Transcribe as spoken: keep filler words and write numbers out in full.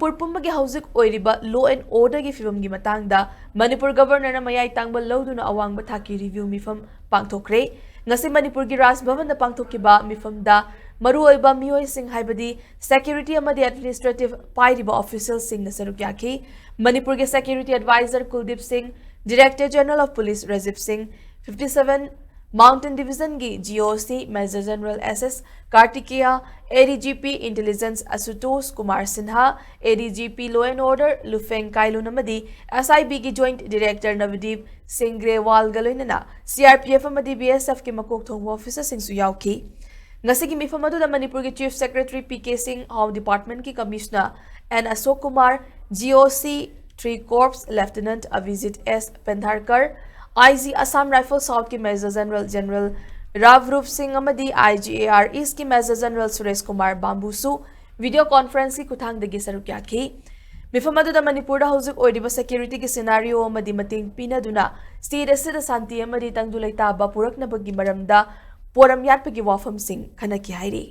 ꯃꯅꯤꯄꯨꯔ ꯄꯨꯝꯕꯒꯤ ꯍꯧꯖꯤꯛ ꯑꯣꯏꯔꯤꯕ law and order ꯒꯤ ꯐꯤꯕꯝꯒꯤ ꯃꯇꯥꯡꯗ ꯃꯅꯤꯄꯨꯔ Governor ꯅ ꯃꯌꯥꯏ ꯇꯥꯡꯕ ꯂꯧꯗꯨꯅ ꯑꯋꯥꯡꯕ ꯊꯥꯛꯀꯤ review ꯃꯤꯐꯝ ꯄꯥꯡꯊꯣꯛꯈ꯭ꯔꯦ꯫ ꯉꯁꯤ ꯃꯅꯤꯄꯨꯔꯒꯤ ꯔꯥꯖ ꯚꯕꯟꯗ ꯄꯥꯡꯊꯣꯛꯈꯤꯕ ꯃꯤꯐꯝꯗ ꯃꯔꯨꯑꯣꯏꯕ ꯃꯤꯑꯣꯏꯁꯤꯡ ꯍꯥꯏꯕꯗꯤ security ꯑꯃꯗꯤ administrative ꯄꯥꯏꯔꯤꯕ official ꯁꯤꯡꯅ ꯁꯔꯨꯛ ꯌꯥꯈꯤ꯫ ꯃꯅꯤꯄꯨꯔꯒꯤ Security Advisor ꯀꯨꯜꯗꯤꯞ ꯁꯤꯡ, Director General of Police Rajiv ꯁꯤꯡ, fifty seven Mountain Division ꯒꯤ G O C Major General S S ꯀꯥꯔꯇꯤꯀꯦꯌꯥ, A D G P Intelligence ꯑꯁꯨꯇꯣꯁ Kumar Sinha, A D G P Law and Order ꯂꯨꯐꯦꯡ ꯀꯥꯏꯂꯨꯟ ꯑꯃꯗꯤ S I B ꯒꯤ Joint Director ꯅꯕꯗꯤꯞ ꯁꯤꯡ ꯒ꯭ꯔꯦꯋꯥꯜꯒ ꯂꯣꯏꯅꯅ C R P F ꯑꯃꯗꯤ B S F ꯀꯤ ꯃꯀꯣꯛ ꯊꯣꯡꯕ officer ꯁꯤꯡꯁꯨ ꯌꯥꯎꯈꯤ꯫ ꯉꯁꯤꯒꯤ ꯃꯤꯐꯝ ꯑꯗꯨꯗ ꯃꯅꯤꯄꯨꯔꯒꯤ Chief Secretary P K ꯁꯤꯡ, Home Department ꯀꯤ Commissioner N Ashok Kumar, G O C three Corps Lieutenant Avijit S Pendharkar, I G Assam Rifle South ꯀꯤ Major General General ꯔꯥꯚ ꯔꯨꯞ ꯁꯤꯡ ꯑꯃꯗꯤ I G A R East ꯀꯤ Major General Suresh Kumar ꯕꯥꯝꯕꯨꯁꯨ video conference ꯀꯤ ꯈꯨꯠꯊꯥꯡꯗꯒꯤ ꯁꯔꯨꯛ ꯌꯥꯈꯤ꯫ ꯃꯤꯐꯝ ꯑꯗꯨꯗ ꯃꯅꯤꯄꯨꯔꯗ ꯍꯧꯖꯤꯛ ꯑꯣꯏꯔꯤꯕ security ꯒꯤ scenario ꯑꯃꯗꯤ ꯃꯇꯦꯡ ꯄꯤꯅꯗꯨꯅ state ꯑꯁꯤꯗ ꯁꯥꯟꯇꯤ ꯑꯃꯗꯤ ꯇꯪꯗꯨ ꯂꯩꯇꯥꯕ ꯄꯨꯔꯛꯅꯕꯒꯤ ꯃꯔꯝꯗ ꯄꯣꯔꯝ ꯌꯥꯠꯄꯒꯤ ꯋꯥꯐꯝꯁꯤꯡ ꯈꯟꯅꯈꯤ ꯍꯥꯏꯔꯤ꯫